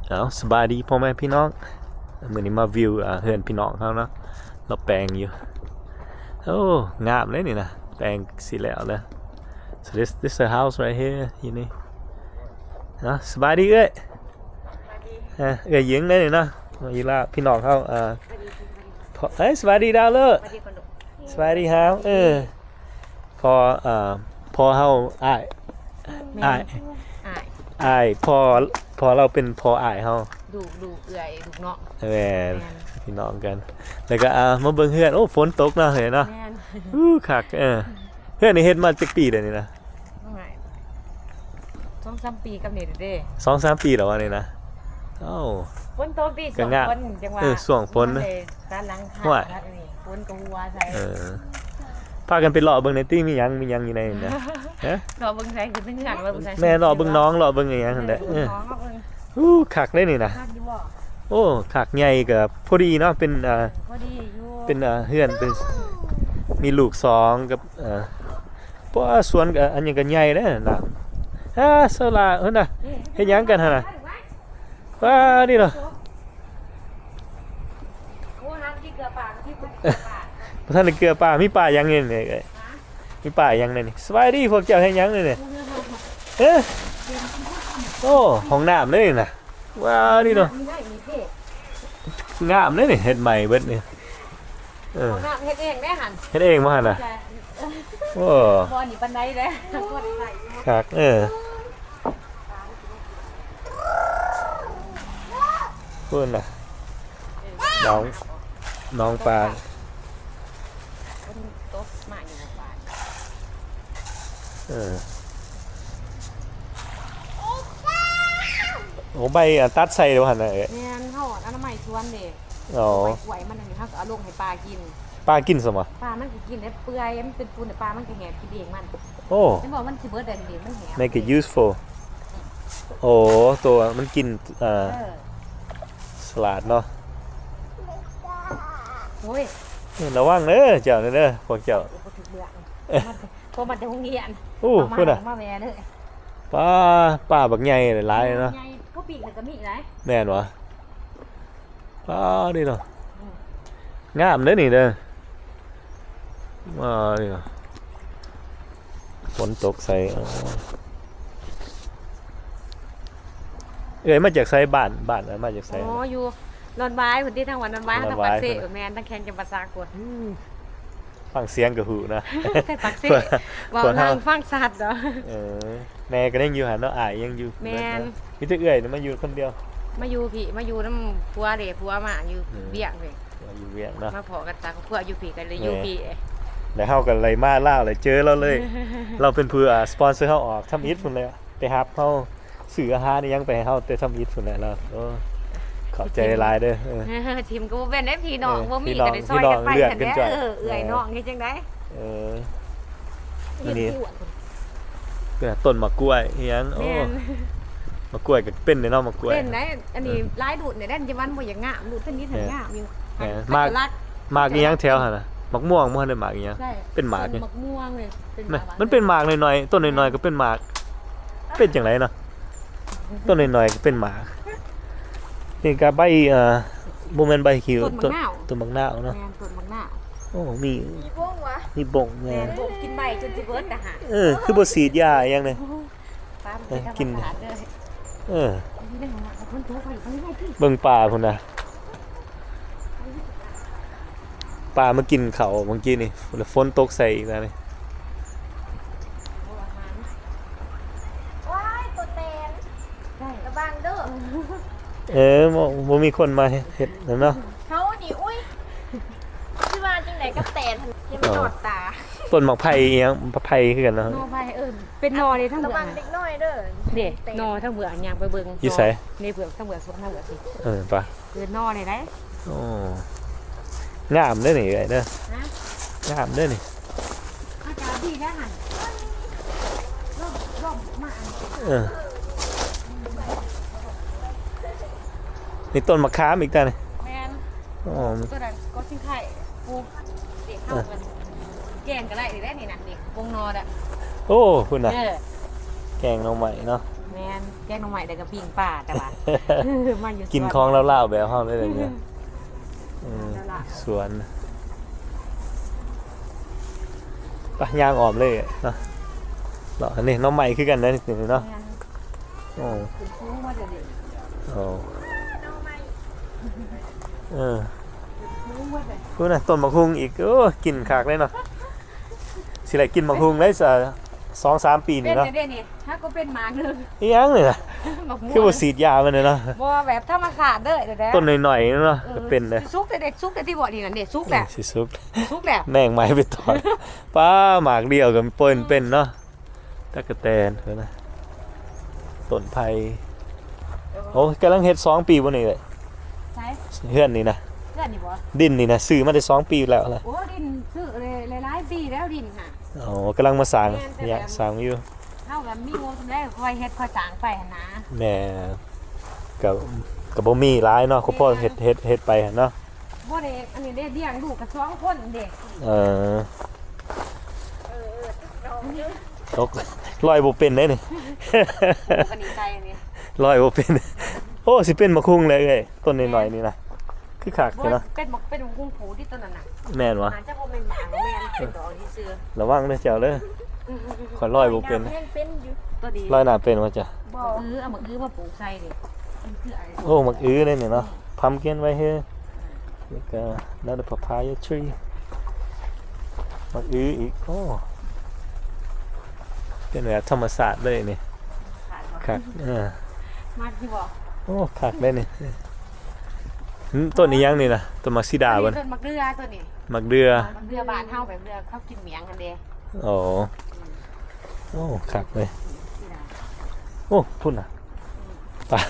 ເອົາ ສະບາຍດີພໍ່ແມ່ພີ່ນ້ອງ ມື້ນີ້ມາວິວ ອ່າ ເຮືອນພີ່ນ້ອງເຮົາເນາະ ລາວແປງຢູ່. ໂອ້ ງາມເດ້ນີ້ນະ ແປງຊິແລ້ວແລ້ວ. So this this the house right here ຢູ່ນີ້ເນາະ. ສະບາຍດີເອື້ອຍ ເອື້ອຍຍິງເດ້ນີ້ເນາະ ມາອີກແລ້ວ ພີ່ນ້ອງເຮົາ. ເອີ ພໍ່ ເອີຍ ສະບາຍດີດາວເລີ ສະບາຍດີຮາວ. ເອີ ພໍ່ ເອີ ພໍ່ເຮົາ ອ້າຍ ແມ່ນ ອ້າຍ ອ້າຍ ພໍ່ ພໍ່ລາວເປັນພໍ່ອ້າຍເຮົາ ລູກ ລູກເອື້ອຍ ລູກນ້ອງ. ແມ່ນ ແມ່ນ ພີ່ນ້ອງກັນ. ແລ້ວກໍ ອ່າ ມາເບິ່ງເຮືອນ. ໂອ້ ຝົນຕົກເນາະ ເຮີຍເນາະ. ແມ່ນ ອູ້ ຄັກ. ເອີ ເຮືອນນີ້ເຮັດມາຈັກປີແລ້ວນີ້ນະ? ສອງສາມປີກັບນີ້ເດ້ ສອງສາມປີແລ້ວວະນີ້ນະ. ເອົ້າ ຝົນຕົກດີ ຊ່ວງຝົນ ຈັ່ງວ່າ ເອີ ຊ່ວງຝົນ ຕາຫຼັງຄາ ຝົນກໍຫົວໃສ່. ເອີ ພາກັນໄປເລາະເບິ່ງແດ່ຕິ ມີຫຍັງ ມີຫຍັງຢູ່ໃນນັ້ນນະ? ເອີ ເລາະເບິ່ງໃສ ຄືເຮືອນ ເລາະເບິ່ງໃສ ແມ່ນ ເລາະເບິ່ງໜອງ ເລາະເບິ່ງອີ່ຫຍັງຫັ້ນແຫຼະ. ເອີ ອູ້ ຄັກເດ້ນີ້ນະ. ໂອ້ ຄັກ ໃຫຍ່ກໍພໍດີເນາະ ເປັນ ອ່າ ພໍດີຢູ່ ເປັນ ອ່າ ເຮືອນ ເປັນ ມີລູກສອງກັບ ອ່າ ປະ ສວນ ກໍ ອັນຫຍັງກໍໃຫຍ່ເດ້ນະ. ອາ ສາວຫຼ້າພຸ້ນນະ ເຮັດຫຍັງກັນຫັ້ນນະ? ປາ ນີ້ເນາະ ບໍ່ທັນໄດ້ເກືອປາ. ມີປາຫຍັງນີ້? ມີປາຫຍັງນີ້? ສະບາຍດີ ພວກເຈົ້າເຮັດຫຍັງນີ້? ເອີ ໂອ້ ຫ້ອງນ້ຳເດ້ນີ້ນະ. ວ້າວ ນີ້ເນາະ ງາມເດ້ນີ້ ເຮັດໃໝ່ເບິດນີ້. ເອີ ເຮັດເອງເດ້ຫັ້ນ ເຮັດເອງບໍ່ຫັ້ນນະ? ໂອ້ ບໍ່ອັນນີ້ປານໃດເດ້. ຄັກ ເອີ ພຸ້ນນະ ໜອງ ໜອງປາ. ຝົນຕົກມາຢູ່ໝູ່ບ້ານ. ເອີ ໂອ້ ໃບ ອັນ ຕັດໃສ່ບໍ່ຫັ້ນນະ? ເອີ ແມ່ນ ເຮົາອະນາໄມສວນເດ້. ອໍ ໃບກ້ວຍມັນອັນນີ້ ເຮົາກໍເອົາລົງໃຫ້ປາກິນ. ປາກິນຊະບໍ່? ປາມັນກໍກິນໄດ້ເປື່ອຍ ມັນເປັນຝຸ່ນ ແຕ່ປາມັນກໍແຫບກິນເອງມັນ. ໂອ້ ເຫັນບໍ່? ມັນຊິເບິດໄດ້ເດ້ ມັນແຫບ make it useful. ໂອ້ ໂຕມັນກິນ ເອີ ສະຫຼາດເນາະ. ໂອ້ຍ ເອີ ລະວັງເດີເຈົ້າເດີ ພວກເຈົ້າ. ໂອ້ ບໍ່ຖືກເບືອງ ໂທມາແຕ່ໂຮງຮຽນ. ໂອ້ ເອົາມາ ພຸ້ນນະ ເອົາມາແວ່ເດີ. ປາ ປາບັກໃຫຍ່ຫຼາຍເນາະ ໃຫຍ່ ພໍປີກແລ້ວກໍມີຫຼາຍ. ແມ່ນບໍ່? ປາ ນີ້ເນາະ ອືມ ງາມເດ້ນີ້ເດີ. ວ້າວ ນີ້ເນາະ ຝົນຕົກໃສ່. ເອີ ເອື້ອຍມາຈາກໃສ? ບ້ານ ບ້ານມາຈາກໃສ? ອໍ ຢູ່ດອນຫວາຍພຸ້ນຕິ ທາງວັດດອນຫວາຍ ທາງປາກເຊ. ແມ່ນ ທາງແຂວງຈຳປາສັກພຸ້ນ. ອືມ ຟັງສຽງກໍຮູ້ນະ ແຕ່ປາກເຊ ເວົ້ານຳຟັງຊັດເນາະ. ເອີ ແມ່ກໍຍັງຢູ່ຫັ້ນເນາະ ອ້າຍຍັງຢູ່. ແມ່ນ ມີແຕ່ເອື້ອຍນີ້ມາຢູ່ຄົນດຽວ. ມາຢູ່ພີ້ ມາຢູ່ນຳຜົວເດ້ ຜົວມາຢູ່ ອືມ ວຽງເດ້. ມາຢູ່ວຽງເນາະ ມາພໍ້ກັນຈາກຄອບຄົວຢູ່ພີ້ ກໍເລີຍຢູ່ພີ້. ແລ້ວເຮົາກໍໄດ້ມາລາວ ໄດ້ເຈີລາວເລີຍ ລາວເປັນຜູ້ ອ່າ ສະປອນເຊີເຮົາອອກທຳອິດພຸ້ນແຫຼະ ໄປຮັບເຮົາ ຊື້ອາຫານອີ່ຫຍັງໄປໃຫ້ເຮົາແຕ່ທຳອິດພຸ້ນແຫຼະເນາະ. ໂອ້ ຂອບໃຈຫຼາຍເດີ. ເອີ ເອີ ທີມກໍບໍ່ແມ່ນເດ້ພີ່ນ້ອງ ເອີ ບໍ່ມີກໍໄດ້ຊ່ອຍກັນໄປຊັ້ນແຫຼະ. ເອີ ເອື້ອຍນ້ອງເຮັດຈັ່ງໃດ? ເອີ ອັນນີ້ ເປັນຕົ້ນໝາກກ້ວຍອີ່ຫຍັງ. ໂອ້ ແມ່ນ ໝາກກ້ວຍກໍເປັນເດ້ເນາະ ໝາກກ້ວຍເປັນໄດ໋. ອັນນີ້ ເອີ ຫຼາຍລຸ້ນເດ້ ແຕ່ມັນບໍ່ຢາກງາມ ລຸ້ນທຳອິດຫັ້ນງາມຢູ່. ແມ່ນ ໝາກ ໝາກອີ່ຫຍັງແຖວຫັ້ນນະ? ໝາກມ່ວງບໍ່? ເປັນໝາກອີ່ຫຍັງ? ເປັນໝາກນີ້ ມັນເປັນໝາກນ້ອຍໆ ຕົ້ນນ້ອຍໆ ກໍເປັນໝາກ. ເປັນຈັ່ງໃດເນາະ ຕົ້ນນ້ອຍໆ ກໍເປັນໝາກ. ນີ້ກໍໃບ ເອີ ບໍ່ແມ່ນໃບຂິ້ວ ຕົ້ນໝາກນາວ ຕົ້ນໝາກນາວເນາະ. ແມ່ນ ຕົ້ນໝາກນາວ. ໂອ້ ມີ ມີບົ້ງຫວາ? ມີບົ້ງ. ແມ່ນ ແມ່ນບົ້ງກິນໃບຈົນຊິເບິດນະຫະ. ເອີ ຄືບໍ່ສີດຢາອີ່ຫຍັງເລີຍ? ປາມັນເປັນທຳມະຊາດເລີຍ. ເອີ ເບິ່ງປາພຸ້ນນະ ປາມາກິນເຂົ້າມື້ກີ້ນີ້ ແລ້ວຝົນຕົກໃສ່ອີກແລ້ວນີ້. ວ້າຍ ຕົວແຕນ ລະວັງເດີ. ເອີ ບໍ່ ບໍ່ມີຄົນມາເຮັດນັ້ນເນາະ. ເຮົານີ້ ອຸ້ຍ ຊິວ່າຈັ່ງໃດກັບແຕນຫັ້ນ ຢ່າມາຕອດຕາ. ຕົ້ນໝາກໄຜ່ອີ່ຫຍັງ ໝາກໄຜ່ຄືກັນເນາະ. ໜໍ່ໄຜ່ ເອີ ເປັນໜໍ່ເດ້ທາງເບື້ອງ. ລະວັງເດັກນ້ອຍເດີ. ເດ້ ໜໍ່ທາງເບື້ອງ ຍ່າງໄປເບິ່ງ. ຢູ່ໃສ? ໃນເບື້ອງ ທາງເບື້ອງສວນ ທາງເບື້ອງພີ້. ເອີ ປະ ເອີ ໜໍ່ນີ້ໄດ໋. ໂອ້ ງາມເດ້ນີ້ເອື້ອຍເດີ. ຮະ? ງາມເດ້ນີ້. ອາກາດດີແລ້ວຫັ້ນ ລົມ ລົມມາອັນນີ້. ເອີ ມີຕົ້ນໝາກຂາມອີກຕານີ້. ແມ່ນ. ອໍ ຕົວນັ້ນກໍຊິໄຂ່ປູກ ເດັກເຮົາ ເອີ ກັນ ແກງກໍໄດ້ນີ້ແຫຼະນີ້ນະ ນີ້ ວົງໜໍ່ນະ. ໂອ້ ພຸ້ນນະ ເອີ ແກງໜໍ່ໄມ້ເນາະ. ແ ແມ່ນ ແກງໜໍ່ໄມ້ ແລ້ວກໍປີ້ງປາ ແຕ່ວ່າ ມາຢູ່ສວນ ກິນຂອງລາວໆ ແບບເຮົາເລີຍເດນີ້. ເອີ ລາວໆ ສວນ ໄປ ຍ່າງອ້ອມເລີຍເນາະ. ເນາະ ອັນນີ້ໜໍ່ໄມ້ຄືກັນເດ້ນີ້ເນາະ. ແມ່ນ ໂອ້ ຂຶ້ນສູງມາເດ້ນີ້. ໂອ້ ເອີ ຂຶ້ນສູງມາເດ້. ພຸ້ນນະ ຕົ້ນໝາກຫຸ່ງອີກ. ໂອ້ ກິນຄັກເລີຍເນາະ. ຊິໄດ້ກິນໝາກຫຸ່ງໄດ້ສະ ສອງສາມປີນີ້ເນາະ. ເປັນແລ້ວເດ້ນີ້ ຫາກໍເປັນໝາກໜຶ່ງ. ອີຫຍັງນີ້ນະ? ໝາກຫຸ່ງ ຄືບໍ່ສີດຢາມັນເນາະ. ບໍ່ ແບບທຳມະຊາດເລີຍແທ້ໆ. ຕົ້ນນ້ອຍໆເນາະ. ເອີ ເປັນເດ້. ສຸກແລ້ວເດ້ ສຸກແລ້ວຕິບໍ່ນີ້ນະເດ້ ສຸກແລ້ວ. ເອີ ຊິສຸກ ສຸກແລ້ວ. ແມງໄມ້ໄປຕອດ. ປ້າ ໝາກດຽວກໍເປັນ ເປັນເນາະ. ຕັກກະແຕນເພິ່ນນະ ຕົ້ນໄຜ່. ໂອ້ ກຳລັງເຮັດສອງປີບໍ່ນີ້ເອີຍ? ໃສ? ເຮືອນນີ້ນະ. ເຮືອນນີ້ບໍ່? ດິນນີ້ນະ ຊື້ມາໄດ້ສອງປີແລ້ວລະ. ໂອ້ ດິນຊື້ຫຼາຍໆປີແລ້ວດິນຫະ. ອໍ ກຳລັງມາສ້າງ. ແມ່ນ ແຕ່ແບບ ຍະ ສ້າງຢູ່. ເຮົາກໍມີງົບສ່ຳໃດ ຄ່ອຍເຮັດຄ່ອຍສ້າງໄປຫັ້ນນະ. ແມ່ນ ກໍ ກໍບໍ່ມີຫຼາຍເນາະ ກໍພໍເຮັດ ເຮັດ ເຮັດໄປຫັ້ນເນາະ. ບໍ່ໄດ້ ອັນນີ້ເດ້ ລ້ຽງລູກກໍສອງຄົນເດ້. ເອີ ເອີ ເອີ ຕົກ ລອຍບໍ່ເປັນເດ້ນີ້. ໂອ້ ອັນນີ້ໃສ່ນີ້ ລອຍບໍ່ເປັນ. ໂອ້ ຊິເປັນໝາກຫຸ່ງແລ້ວເອີຍ ຕົ້ນນ້ອຍໆນີ້ນະ. ຄືຄັກແທ້ເນາະ. ເປັນໝາກ ເປັນໝາກຫຸ່ງພູທີ່ຕົ້ນນັ້ນນະ. ແມ່ນຫວາ? ໜ້າຈະບໍ່ແມ່ນໝາກ ແມ່ນເປັນດອກຊື່ໆ. ລະວັງເດີເຈົ້າເດີ. ອືມໆໆ ຂ້ອຍລອຍບໍ່ເປັນ. ລອຍໜ້າເປັນ ລອຍໜ້າເປັນວ່າຈະ. ບໍ່ ເອີ ເອົາໝາກອືມາປູກໃສ່ເດ້. ມັນຄືໄອ້ ໂອ້ ໝາກອືເດ້ນີ້ເນາະ. ອືມ Pumpkin right here. ແລ້ວກໍ another papaya tree. ໝາກອືອີກ. ໂອ້ ເປັນແບບທຳມະຊາດເລີຍນີ້. ຄັກ ເອີ ມັກຢູ່ບໍ່? ໂອ້ ຄັກເດ້ນີ້. ຫື ຕົ້ນອີຫຍັງນີ້ນະ? ຕົ້ນໝາກສີດາບໍ່? ຕົ້ນໝາກເດືອ ຕົ້ນນີ້ ໝາກເດືອ. ໝາກເດືອບ້ານເຮົາ ແບບເດືອເຂົາກິນໝ້ຽງຫັ້ນເດ້. ອໍ ໂອ້ ຄັກເລີຍ. ໂອ້ ພຸ້ນນະ ປາ.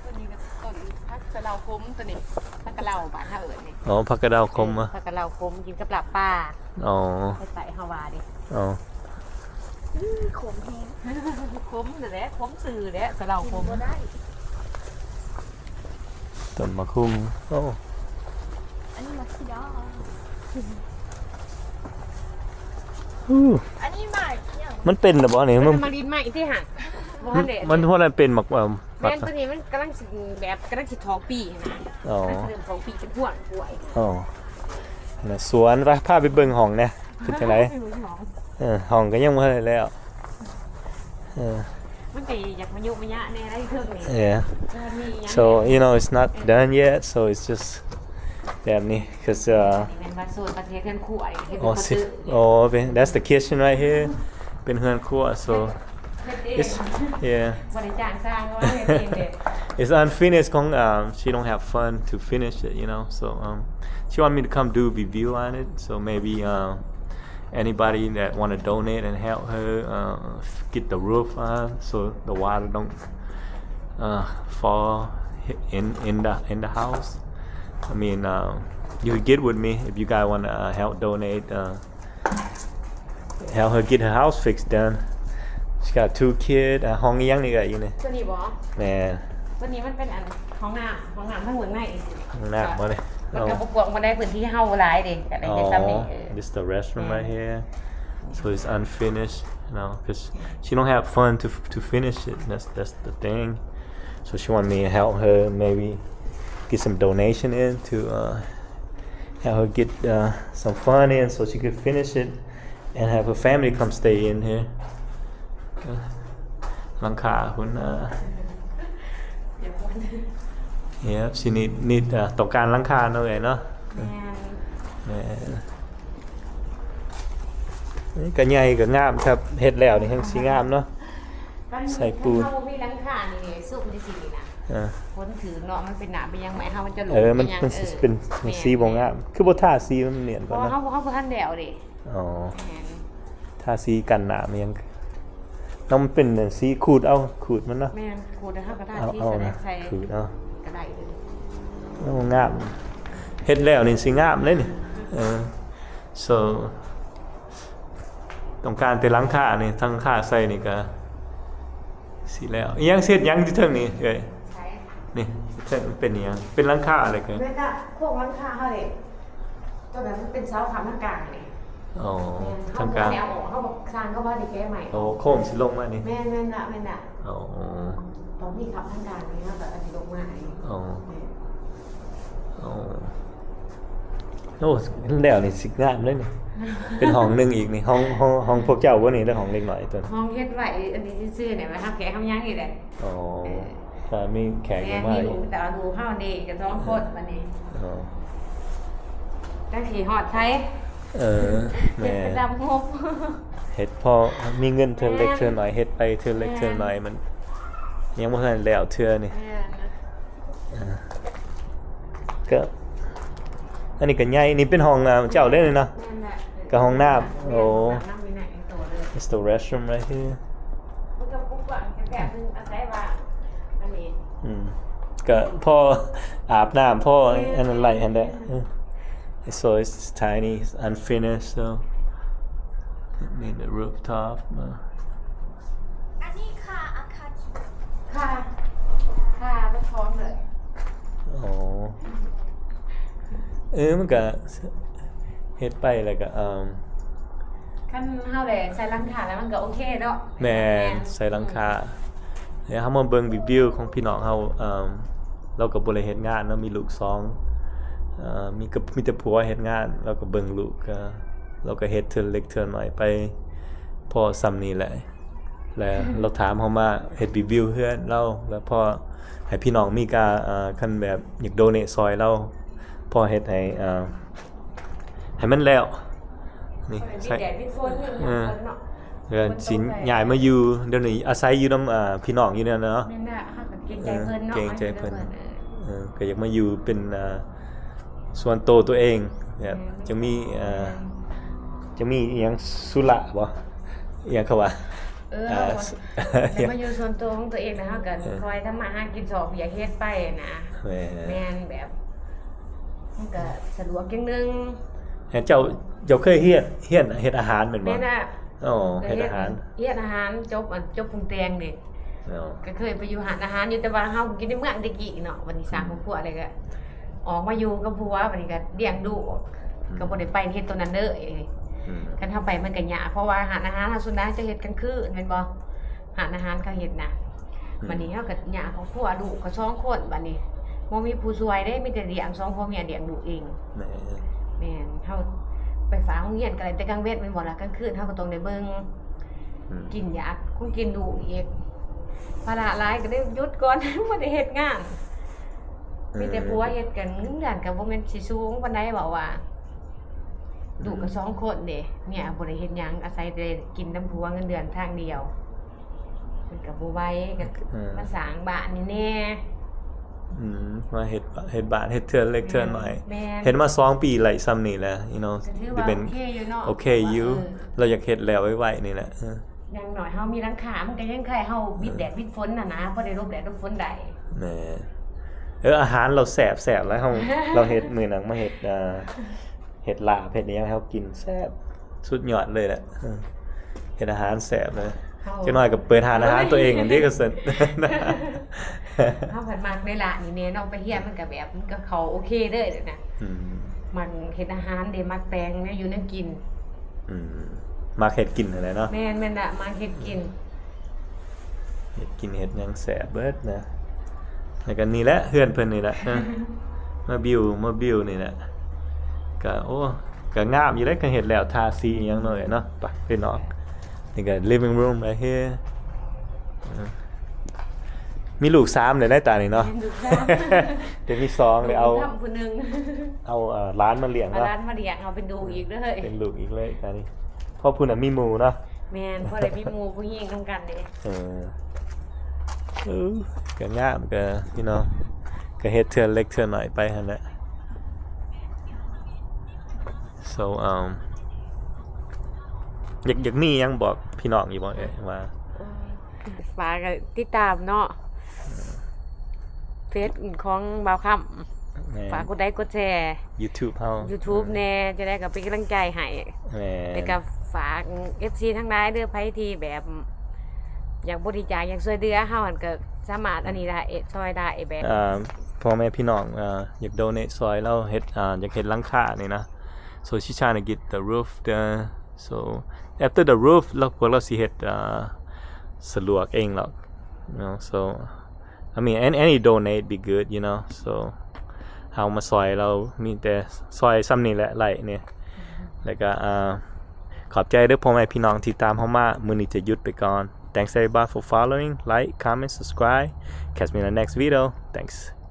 ຕົ້ນນີ້ກໍຕົ້ນຜັກສະເລົາຂົມ ຕົ້ນນີ້ ຜັກກະເລົາບ້ານເຮົາເອີ້ນນີ້. ອໍ ຜັກກະເລົາຂົມ. ເອີ ຜັກກະເລົາຂົມ ກິນກັບລາບປາ. ອໍ ໃສ່ເຮົາວ່າເດ້. ອໍ ອື ຂົມແຮງ. ຂົມນັ້ນແຫຼະ ຂົມຊື່ແຫຼະ ສະເລົາຂົມ. ກິນບໍ່ໄດ້. ຕົ້ນໝາກຫຸ່ງ. ໂອ້ ອັນນີ້ໝາກສີດາ. ອື ອັນນີ້ໝາກຫຍັງ? ມັນເປັນແລ້ວບໍ່ນີ້? ມັນ ມັນມາດິນໃໝ່ຕິຫະ. ບໍ່ທັນໄດ້ ມັນບໍ່ທັນເປັນໝາກ ເອີ ແມ່ນ ຕົວນີ້ມັນກຳລັງຊິແບບ ກຳລັງຊິຖອກປີຫັ້ນນະ. ອໍ ກຳລັງຊິເລີ່ມຖອກປີເປັນພວງກລ້ວຍ. ອໍ ນະ ສວນ ໄປ ພາໄປເບິ່ງຫ້ອງແດ່ ເປັນຈັ່ງໃດ? ໄປເບິ່ງຫ້ອງ. ເອີ ຫ້ອງກໍຍັງບໍ່ທັນໄດ້ແລ້ວ. ເອີ ມັນກໍຢາກມາຍຸມະຍະແດ່ໄດ໋ເຄື່ອງນີ້. Yeah. ເອີ ມີຫຍັງ so you know it's not done yet, so it's just ແບບນີ້ 'cause uh ນີ້ແມ່ນວ່າໂຊນປະເທດເຮືອນຄົວນີ້ ເຮັດເປັນ oh, ຄົນ see, ຕື່ມ. Oh, that's the kitchen right here. ເປັນເຮືອນຄົວ so ເຮັດເອງ. It's, yeah. ບໍ່ໄດ້ຈ້າງຊ່າງ ເຮັດເອງເດ້. It's unfinished ຂອງ um she don't have fund to finish it, you know, so um she want me to come do review on it, so maybe um anybody that want to donate and help her uh get the roof on so the water don't uh fall in in the in the house. I mean, um you could get with me if you guys want to uh, help donate uh help her get her house fixed done. She got two kids. Uh, ຫ້ອງອີຫຍັງນີ້ເອື້ອຍຢູ່ນີ້? ຕົວນີ້ບໍ່? ແມ່ນ. ຕົວນີ້ມັນເປັນອັນຫ້ອງນ້ຳ ຫ້ອງນ້ຳທາງເບື້ອງໃນ. ຫ້ອງນ້ຳບໍ່ນີ້? ມັນກໍບໍ່ກວ້າງປານໃດ ພື້ນທີ່ເຮົາບໍ່ຫຼາຍເດ້ ກໍໄດ້ເຮັດຊ່ຳນີ້. ເອີ this the restroom right here. So it's unfinished, you know, 'cause she don't have fund to to finish it. That's that's the thing. So she want me to help her maybe get some donation in to uh help her get uh some fund in so she could finish it and have her family come stay in here. ຫຼັງຄາພຸ້ນນະ. Yeah, she need need uh ຕ້ອງການຫຼັງຄາເນາະເອື້ອຍເນາະ. ແມ່ນ ແມ່ນ. ເອີ ກໍໃຫຍ່ກໍງາມ ຖ້າເຮັດແລ້ວນີ້ແຮ່ງຊິງາມເນາະ. ໃສ່ປູນ. ຄັນເຮົາບໍ່ມີຫຼັງຄານີ້ ຊຸມຈັ່ງຊີ້ນີ້ນະ. ອ່າ ຝົນຖືກເນາະ ມັນເປັນນ້ຳເປັນຫຍັງໃໝ່ ເຮົາມັນຈະຫຼຸດ. ເອີ ມັນ ມັນຊິເປັນ ເອີ ແມ່ນ ສີບໍ່ງາມ. ຄືບໍ່ທາສີມັນນຽນກ່ອນນະ? ເຮົາ ເຮົາບໍ່ທັນແລ້ວເດ້. ອໍ ແມ່ນ. ທາສີກັນນ້ຳຫຍັງ ຕ້ອງເປັນສີຂູດເອົາ ຂູດມັນເນາະ. ແມ່ນ ຂູດແລ້ວເຮົາກໍທາສີ ເອົາ ໃສ່ ໃສ່ ຂູດເອົາ ກໍໄດ້ເລີຍ. ໂອ້ ງາມ ເຮັດແລ້ວນີ້ຊິງາມເດ້ນີ້. ເອີ so ຕ້ອງການແຕ່ຫຼັງຄານີ້ ທັງຄາໃສ່ນີ້ກໍຊິແລ້ວ. ອີຫຍັງ ເຮັດຫຍັງຢູ່ເທິງນີ້ເອີຍ? ໃສ? ນີ້ ເທິງມັນເປັນອີຫຍັງ? ເປັນຫຼັງຄາເລີຍ. ແມ່ນນະ ໂຄງຫຼັງຄາເຮົາເດ້. ຕົວນັ້ນມັນເປັນເສົາຄ້ຳທາງກາງເດ້. ອໍ ແມ່ນ ທາງການ ເຮົາບໍ່ໄດ້ເອົາອອກ ເຮົາບໍ່ ຊ່າງເຂົາບໍ່ໄດ້ແກະໃໝ່ ໂອ້ ໂຄ້ງຊິລົງມານີ້ ແມ່ນໆລະ ແມ່ນລະ ອໍ ຕອນນີ້ຂັບທາງການນີ້ ເຮົາກໍຊິລົງມາ ອໍ ແມ່ນ ອໍ ໂອ້ ແລ້ວນີ້ຊິງາມເລີຍນີ້ ເປັນຫ້ອງໜຶ່ງອີກນີ້ ຫ້ອງ ຫ້ອງ ຫ້ອງພວກເຈົ້າບໍ່ນີ້ ຫຼືຫ້ອງເດັກນ້ອຍຕົວນີ້ ຫ້ອງເຮັດໄວ້ອັນນີ້ຊື່ໆນີ້ ໄວ້ຮັບແຂກຮັບຫຍັງນີ້ແຫຼະ ອໍ ເອີ ຖ້າມີແຂກມາ ແມ່ນ ມີລູກ ແຕ່ວ່າລູກເຮົານີ້ກໍສອງຄົນບັດນີ້ ອໍ ຈັກຊິຮອດໃສ ເອີ ແມ່ນ ເຮັດໄປຕາມງົບ ເຮັດພໍມີເງິນເທື່ອເລັກເທື່ອນ້ອຍ ເຮັດໄປເທື່ອເລັກເທື່ອນ້ອຍ ມັນຍັງບໍ່ທັນແລ້ວເທື່ອນີ້ ແມ່ນ ອ່າ ກໍ ອັນນີ້ກໍໃຫຍ່ ນີ້ເປັນຫ້ອງ ອ່າ ເຈົ້າເດ້ນີ້ເນາະ ແມ່ນແຫຼະ ກໍຫ້ອງນ້ຳ ໂອ້ It's the restroom right here ມັນກໍກວ້າງແຄບໆ ອາໄສວ່າອັນນີ້ ອືມ ກໍພໍອາບນ້ຳ ພໍອັນນັ້ນໄຫຼຫັ້ນແຫຼະ ເອີ so it's tiny, it's unfinished, so need the rooftop ມາ ອັນນີ້ຄ່າອາຄາທິ ຄ່າ ຄ່າມັນພ້ອມເລີຍ ອໍ ເອີ ມັນກະເຮັດໄປແລ້ວກະ ເອີ່ມ ຄັນເຮົາໄດ້ໃສ່ຫຼັງຄາແລ້ວມັນກະໂອເຄເນາະ ແມ່ນ ແມ່ນ ໃສ່ຫຼັງຄາ ອືມ ແລ້ວເຮົາມາເບິ່ງວິວຂອງພີ່ນ້ອງເຮົາ ເອີ່ມ ລາວກໍບໍ່ໄດ້ເຮັດງານເນາະ ມີລູກສອງ ເອີ່ມ ມີ ມີແຕ່ຜົວເຮັດງານ ລາວກໍເບິ່ງລູກ ກະ ລາວກໍເຮັດເທື່ອເລັກເທື່ອນ້ອຍໄປ ພໍສ່ຳນີ້ແຫຼະ. ແລ້ວລາວຖາມເຮົາມາເຮັດຣີວິວເຮືອນລາວ ແລ້ວພໍໃຫ້ພີ່ນ້ອງມີກາ ເອີ ຄັນແບບຢາກໂດເນດຊ່ອຍລາວ ພໍເຮັດໃຫ້ ເອີ ໃຫ້ມັນແລ້ວ ນີ້ ໃສ່ ເອີ ເດືອນສິນຍ້າຍມາຢູ່ ດຽວນີ້ອາໄສຢູ່ນຳ ເອີ ພີ່ນ້ອງຢູ່ນັ້ນເນາະ ແມ່ນລະ ເຮົາກໍເກງໃຈເພິ່ນເນາະ ເອີ ເກງໃຈເພິ່ນ ເອີ ກໍຢາກມາຢູ່ເປັນ ເອີ ສ່ວນໂຕຕົວເອງ ແບບ ແມ່ນ ຈັ່ງມີ ເອີ ແມ່ນ ຈັ່ງມີອີ່ຫຍັງສຸລະບໍ ອີ່ຫຍັງເຂົາວ່າ ເອີ ເອີ ໄດ້ມາຢູ່ສ່ວນໂຕຂອງຕົວເອງ ແລ້ວເຮົາກໍ ເອີ ຄ່ອຍທຳມາຫາກິນຊອກວຽກເຮັດໄປນະ ແມ່ນ ແມ່ນ ແບບ ມັນກໍສະດວກຢ່າງໜຶ່ງ ແມ່ນ ເຈົ້າ ເຈົ້າເຄີຍຮຽນ ຮຽນເຮັດອາຫານແມ່ນບໍ່? ແມ່ນລະ ອໍ ເຮັດອາຫານ ຮຽນອາຫານ ຈົບ ອັນ ຈົບປຸງແຕ່ງເດ້ ອໍ ກໍເຄີຍໄປຢູ່ຮ້ານອາຫານຢູ່ ແຕ່ວ່າເຮົາກິນໃນເມືອງແຕ່ກີ້ເນາະ ບັດນີ້ສ້າງຄອບຄົວແລ້ວກໍອອກມາຢູ່ກັບຜົວ ບັດນີ້ກໍລ້ຽງລູກ ອືມ ກໍບໍ່ໄດ້ໄປເຮັດຕົວນັ້ນເລີຍ ອືມ ຄັນເຮົາໄປມັນກໍຍາກ ເພາະວ່າຮ້ານອາຫານເຮົາສ່ວນຫຼາຍຈະເຮັດກາງຄືນແມ່ນບໍ່? ຮ້ານອາຫານເຂົາເຮັດນະ ອືມ ບັດນີ້ເຮົາກໍຍາກຄອບຄົວ ລູກກໍສອງຄົນ ບັດນີ້ບໍ່ມີຜູ້ຊ່ວຍເດ້ ມີແຕ່ລ້ຽງ ສອງຜົວເມຍລ້ຽງລູກເອງ ແມ່ນ ແມ່ນ ເຮົາໄປຝາກໂຮງຮຽນກໍໄດ້ແຕ່ກາງເວັນແມ່ນບໍ່ລະ ກາງຄືນເຮົາກໍຕ້ອງໄດ້ເບິ່ງ ອືມ ກິນຢາກ ຄົງກິນດຸອີກ ພາລະຫຼາຍກໍເລີຍຢຸດກ່ອນ ບໍ່ໄດ້ເຮັດງານ ອືມ ມີແຕ່ຜົວເຮັດກັນ ເງິນເດືອນກໍບໍ່ແມ່ນຊິສູງປານໃດ ເວົ້າວ່າ ອືມ ລູກກໍສອງຄົນເດ້ ເມຍບໍ່ໄດ້ເຮັດຫຍັງ ອາໄສແຕ່ກິນນຳຜົວ ເງິນເດືອນທາງດຽວ ເພິ່ນກໍບໍ່ໄຫວ ກໍ ເອີ ມາສ້າງບ້ານນີ້ແດ່ ອືມ ມາເຮັດ ເຮັດບ້ານ ເຮັດເທື່ອເລັກເທື່ອນ້ອຍ ແມ່ນ ເຮັດມາສອງປີໄດ້ສ່ຳນີ້ແຫຼະ you know ກໍຖືວ່າໂອເຄຢູ່ເນາະ ໂອເຄຢູ່ ເອີ ລາວຢາກເຮັດແລ້ວໄວໆນີ້ແຫຼະ ເອີ ຢ່າງໜ້ອຍເຮົາມີຫຼັງຄາ ມັນກໍຍັງຄ້າຍເຮົາ ອືມ ບິດແດດບິດຝົນຫັ້ນນະ ພໍໄດ້ຫຼົບແດດຫຼົບຝົນໄດ້ ແມ່ນ ເອີ ອາຫານລາວແຊບໆ ແລ້ວເຮົາ ລາວເຮັດ ມື້ນັ້ນມາເຮັດ ເອີ ເຮັດລາບເຮັດອີ່ຫຍັງໃຫ້ເຮົາກິນແຊບ ສຸດຍອດເລີຍແຫຼະ ເຮັດອາຫານແຊບເລີຍ ເຮົາ ຈັກໜ້ອຍກໍເປີດຮ້ານອາຫານຕົວເອງຫັ້ນເດ້ ກໍຊັ້ນ ເຮົາພັດມັກເດ້ລະ ນີ້ແນ່ເນາະ ໄປຮຽນມັນກໍແບບ ມັນກໍເຂົ້າໂອເຄເລີຍນະ ອືມ ມັກເຮັດອາຫານເດ້ ມັກແຕ່ງແນວຢູ່ແນວກິນ ອືມ ມັກເຮັດກິນຫັ້ນແຫຼະເນາະ ແມ່ນ ແມ່ນລະ ມັກເຮັດກິນ ເຮັດກິນເຮັດຫຍັງແຊບເບິດນະ ແລ້ວກໍນີ້ແຫຼະເຮືອນເພິ່ນນີ້ແຫຼະ ເອີ ມາວິວ ມາວິວນີ້ແຫຼະ ກໍ ໂອ້ ກໍງາມຢູ່ເດ້ ກໍເຮັດແລ້ວ ທາສີອີ່ຫຍັງໜ້ອຍເນາະ ໄປພີ່ນ້ອງ ນີ້ກໍ living room right here ເອີ ມີລູກສາມແລ້ວໃນຕານີ້ເນາະ ມີລູກສາມ ເດມີສອງ ເດເອົາ ລູກບຸນທຳຜູ້ໜຶ່ງ ເອົາ ເອີ ຫຼານມາລ້ຽງເນາະ ເອົາຫຼານມາລ້ຽງ ເອົາເປັນລູກອີກເລີຍ ເປັນລູກອີກເລີຍຕານີ້ ເພາະຜູ້ນັ້ນມີໝູ່ເນາະ ແມ່ນ ພໍໄດ້ມີໝູ່ຜູ້ຍິງນຳກັນເດ້ ເອີ ເອີ ກໍງາມ ກໍ you know ກໍເຮັດເທື່ອເລັກເທື່ອນ້ອຍໄປຫັ້ນແຫຼະ so um ຢາກ ຢາກມີຫຍັງບອກພີ່ນ້ອງຢູ່ບໍ່ເອີຍ ວ່າ ເອີ ຝາກຕິດຕາມເນາະ ເຟສຂອງບ່າວຄຳ ແມ່ນ ຝາກກົດໄລກົດແຊ YouTube ເຮົາ YouTube ແນ່ ຈັ່ງໃດກໍເປັນກຳລັງໃຈໃຫ້ ແມ່ນ ແລ້ວກໍຝາກເອັຟຊີທັງຫຼາຍເດີ ໃຜທີ່ແບບ ຢາກບໍລິຈາກ ຢາກຊ່ວຍເຫຼືອເຮົາຫັ້ນ ກໍສາມາດອັນນີ້ໄດ້ ຊ່ອຍໄດ້ແບບ ເອີ ພໍ່ແມ່ພີ່ນ້ອງ ເອີ ຢາກໂດເນດຊ່ອຍລາວເຮັດ ເອີ ຢາກເຮັດຫຼັງຄານີ້ນະ So she's trying to get the roof done. So after the roof ລາວ ພວກລາວຊິເຮັດ ເອີ ສະຫຼວກເອງຫຼອກ you know. So I mean, any, any donate be good, you know. So ເຮົາມາຊ່ອຍລາວ ມີແຕ່ຊ່ອຍຊ່ຳນີ້ແຫຼະ ໄລ້ນີ້ ແລ້ວກໍ ເອີ ຂອບໃຈເດີພໍ່ແມ່ພີ່ນ້ອງທີ່ຕາມເຮົາມາ. ມື້ນີ້ຈະຢຸດໄປກ່ອນ. Thanks everybody for following. Like, comment, subscribe. Catch me in the next video. Thanks.